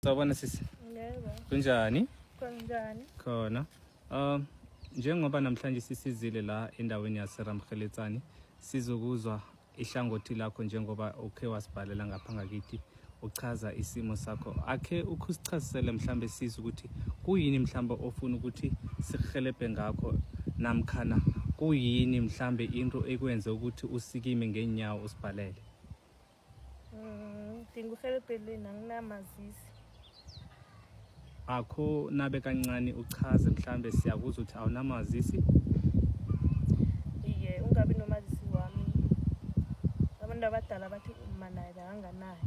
Sawubona sisi. Yebo. Kunjani? Kunjani? Khona. Njengoba namhlanje sisizile la endaweni yaseRamkgeletsane sizokuzwa ihlangothi lakho njengoba ukhe wasibhalela ngapha ngakithi uchaza isimo sakho. Akhe ukusichazisele mhlambe sisi ukuthi kuyini mhlambe ofuna ukuthi sikuhelebhe ngakho namkhana kuyini mhlambe into ekwenze ukuthi usikime ngeenyawo usibhalele. Ngidinga urhelebho lenu, anginamazisi. Akho nabe kancane uchaze mhlambe siyakuzwa ukuthi awunamazisi. Iye, ungabi nomazisi wami. Abantu abadala bathi uma naye bekanganayo.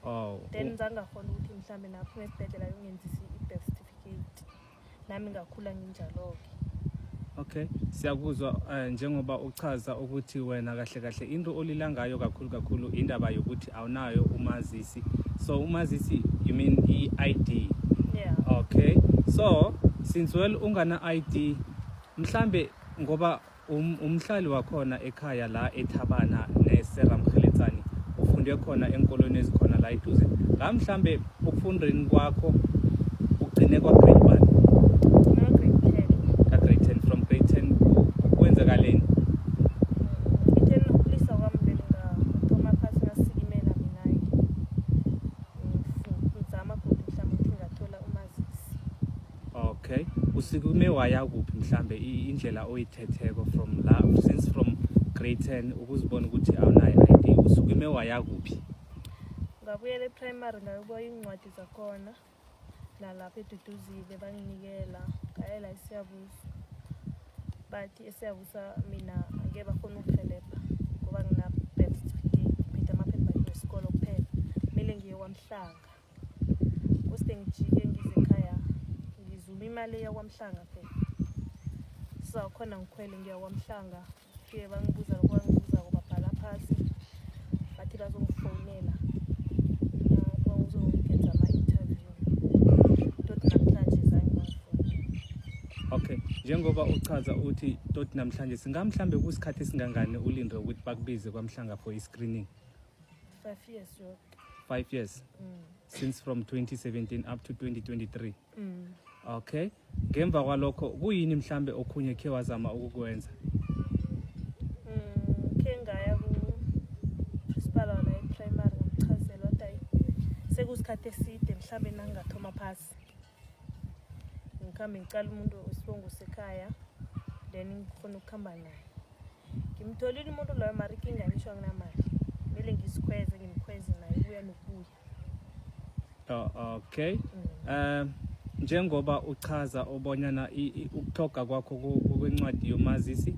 Oh. Then zangakhona ukuthi mhlambe naphume esibhedlela yongenzisa i-birth certificate. Nami ngakhula nginjalo-ke. Okay, siyakuzwa njengoba uchaza ukuthi wena kahle kahle into olila ngayo kakhulu kakhulu indaba yokuthi awunayo umazisi. So umazisi, you mean i-ID? Yeah. Okay. So since well ungana ID, mhlambe ngoba umhlali wakhona ekhaya la eThabana neseRamkgeletsane, ufunde khona enkolweni ezikhona la eduze. La mhlambe ukufundeni kwakho ugcine kwa grade 1? No, grade 10. Ka grade 10, from grade 10 kwenzakaleni? Ngithe nokulisa kwami vele ngathoma phasi ngasikimela mina-ke. Ngizama godu mhlawumbe ukuthi ngingathola umazisi. Okay, usikume waya kuphi mhlambe indlela oyithetheko from la, since from grade 10 ukuzibona ukuthi awunayo ID, usukume waya kuphi? Ngabuyela e-primary, ngayobuka iy'ncwadi zakhona nalapho eDuduzile banginikela, ngayela eSiyabuswa. Bathi eSiyabuswa mina angeke bakhona ukuhelebha ngoba ngina-birth certificate, ngiphethe amaphepha wesikolo kuphela, kumele ngiye kwaMhlanga. Kosite ngijike ngize ekhaya ngizuma imali eya kwaMhlanga phela. Sizakhona ngikhwele ngiya kwaMhlanga, fike bangibuza lokho bangibuzako, babhala phasi, bathi bazongifonela bazongenza ama-interview. Toti namhlanje zange bangifonela. Okay, njengoba uchaza uthi toti namhlanje, singamhlambe kusikhathi esingangani ulinde ukuthi bakubize kwaMhlanga for i-screening? 5 years yoke. 5 years? Since from 2017 up to 2023? Mm. Okay, ngemva kwalokho kuyini mhlambe okhunye khe wazama ukukwenza? Khe ngaya ku-principal wala e-primary, ngamchazela, wathi hayi, sekusikhathi eside, mhlambe nangingathoma phasi ngikhambe ngicala umuntu isibongo sekhaya, then ngikhona ukuhamba naye. Ngimtholile umuntu loyo, mara ikinga ngisho anginamali, kumele ngisikhweze, ngimkhweze naye ubuya nokubuya. Oh, okay. Njengoba uchaza ubonyana ukuthoga kwakho kwencwadi yomazisi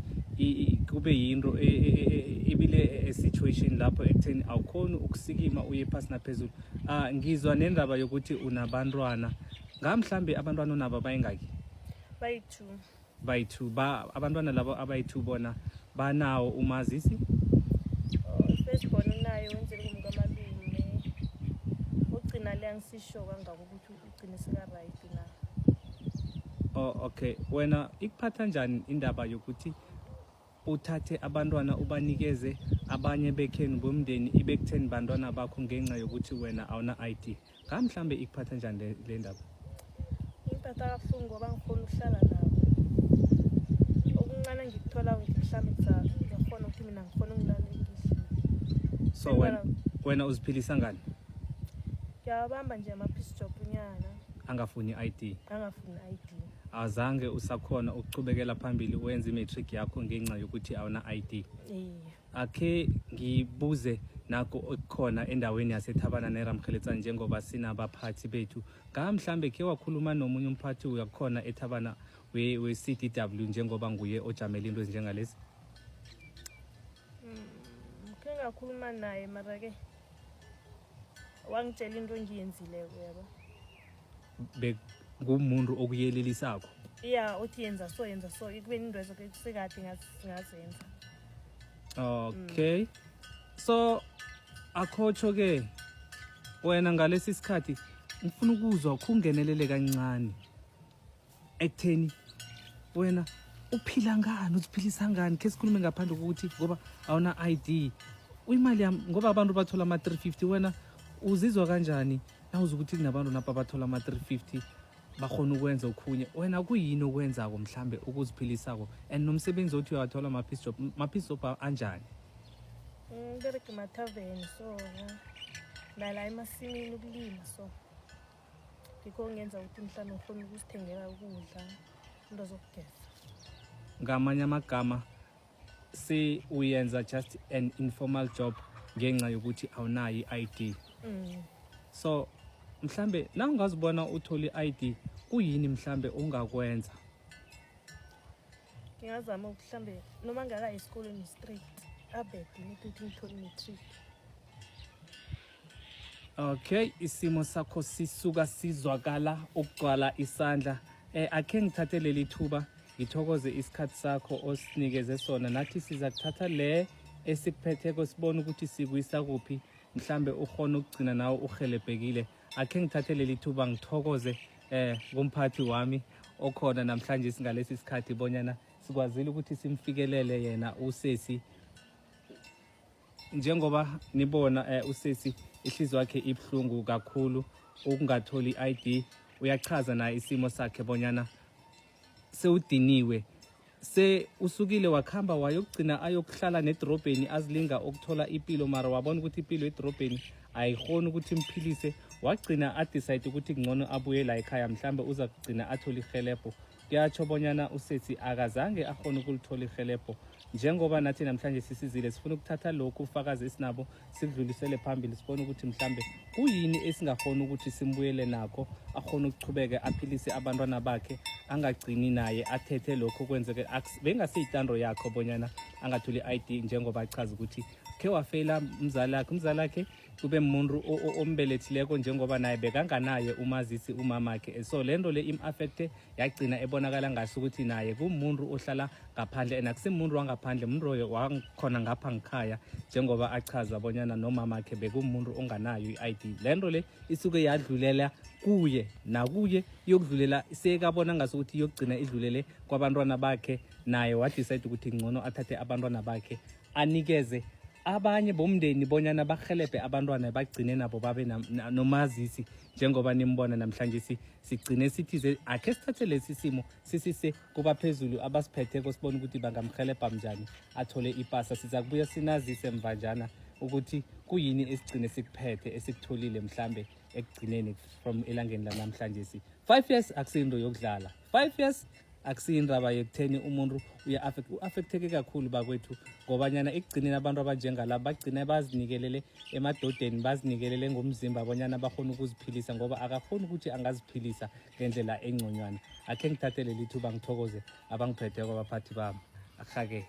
kube yinto ibile a situation lapho ekutheni awukhoni ukusikima uye phasi naphezulu. Ah, ngizwa nendaba yokuthi unabantwana. Ngamhlambe abantwana onabo bayingaki? Bayi-two. Bayi-two. Ba abantwana labo abayi-two bona banawo umazisi? Oh, first born unayo, wenzele kumkamalume. Ugcina le angisisho kangako ukuthi ugcine seka-right na. Oh, okay. Wena ikuphatha njani indaba yokuthi uthathe abantwana ubanikeze abanye bekhenu bomndeni ibe kutheni bantwana bakho ngenxa yokuthi wena awuna ID? Ngamhlambe ikuphatha njani le ndaba? Ingiphatha kabuhlungu ngoba ngikhona ukuhlala nabo. Okuncane engikuthola mhlawumbe ngiyakhona ukuthi mina ngikhona ukungilala ngidlile. So wena uziphilisa ngani? Ngiyawabamba nje ama-piece job nyana. Angafuni i-ID? Angafuni i-ID. Azange usakhona ukuchubekela phambili wenze i-matric yakho ngenxa yokuthi awuna ID? Iye. Akhe ngibuze nakho okukhona endaweni yaseThabana neRamkgeletsane, njengoba sinabaphathi bethu, ngamhlambe khe wakhuluma nomunye umphathi uyakhona eThabana we-CDW njengoba nguye ojamele into ezinjengalezi? Khe ngakhuluma naye, mara-ke wangitshela into engiyenzileko, yabo. Bekumuntu okuyelelisako? Ya, uthi yenza so, yenza so, ekubeni into ezo kusekade ngazenza. Okay, so akhotsho ke wena ngalesi sikhathi ngifuna ukuzwa khungenelele kancane ekutheni wena uphila ngani, uziphilisa ngani? Khe sikhulume ngaphandle kokuthi ngoba awuna ID, imali yami, ngoba abantu bathola ama-350, wena uzizwa kanjani? Nawuza ukuthi kunabantu napa abathola ama-350 bakhona ukwenza okhunye, wena kuyini okwenzako mhlambe ukuziphilisako? And nomsebenzi othi uyawathola ma-piece job, ma-piece job anjani? Ngiberega emathaveni, so nala emasimini ukulima, so ngikho ngenza ukuthi mhlawumbe ngikhona ukuzithengela ukudla, into zokugeza. Ngamanye amagama se uyenza just an informal job ngenxa yokuthi awunayo i-ID. So mhlambe na ungazibona uthole i-ID, kuyini mhlambe ungakwenza? Ngingazama ukuthi mhlambe noma ngakayi esikolweni straight, abede ukuthi ngithole i-matric. Okay, isimo sakho sisuka sizwakala ukugcwala isandla. Akhe ngithathe leli thuba ngithokoze isikhathi sakho osinikeze sona. Nathi siza kuthatha le esikuphetheko sibone ukuthi sikuyisa kuphi, mhlambe ukhona ukugcina nawe uhelebhekile. Akhe ngithathe leli thuba ngithokoze kumphathi wami okhona namhlanje singalesi sikhathi, bonyana sikwazile ukuthi simfikelele yena usesi. Njengoba nibona usesi ihliziyo yakhe ibhlungu kakhulu ukungatholi i-ID. Uyachaza naye isimo sakhe bonyana sewudiniwe, se usukile wakhamba wayokugcina ayokuhlala nedrobheni, azilinga ukuthola ipilo, mara wabona ukuthi ipilo edrobheni ayikhoni ukuthi imphilise. Wagcina adecide ukuthi ngcono abuye la ekhaya, mhlambe uza kugcina athole ihelebho. Kuyatsho bonyana usethi akazange akhone ukulithola ihelebho. Njengoba nathi namhlanje sisizile, sifuna ukuthatha lokhu ufakazi esinabo sikudlulisele phambili, sibone ukuthi mhlambe kuyini esingakhona ukuthi simbuyele nakho, akhone ukuchubeka aphilise abantwana bakhe, angagcini naye athethe lokho kwenzeke. Bengasiyitando yakho bonyana angatholi i-ID, njengoba achaza ukuthi khe wafeyila umzali akhe, umzali akhe kube muntu ombelethileko, njengoba naye bekanganaye umazisi umamakhe. So le nto le im-affecte, yagcina ebonakala ngaso ukuthi naye kumuntu ohlala ngaphandle, and akusimuntu wangaphandle, umuntu wakhona ngapha ngikhaya, njengoba achaza bonyana nomamakhe bekumuntu onganayo i-ID. Le nto le isuke yadlulela kuye, nakuye iyokudlulela, sekabona ngaso ukuthi iyokugcina idlulele kwabantwana bakhe. Naye wadecide ukuthi ngcono athathe abantwana bakhe anikeze abanye bomndeni bonyana bahelebhe abantwana bagcine nabo babe nomazisi. Njengoba nimbona namhlanje, sigcine sithi akhe sithathe lesi simo sisise kuba phezulu abasiphetheko, sibone ukuthi bangamhelebha njani athole ipasa. Siza kubuya sinazise mvanjana ukuthi kuyini esigcine sikuphethe, esikutholile mhlambe ekugcineni from elangeni lanamhlanje. Si 5 years akusiyinto yokudlala, 5 years akusiyindaba yekutheni umuntu uya-affect, u-affecteke kakhulu bakwethu, ngobanyana ekugcineni abantu abanjengalaba bagcina bazinikelele emadodeni, bazinikelele ngomzimba bonyana bakhona ukuziphilisa, ngoba akakhoni ukuthi angaziphilisa ngendlela engconywana. Akhe ngithathe leli thuba ngithokoze abangiphetheko, abaphathi bami. Ahake.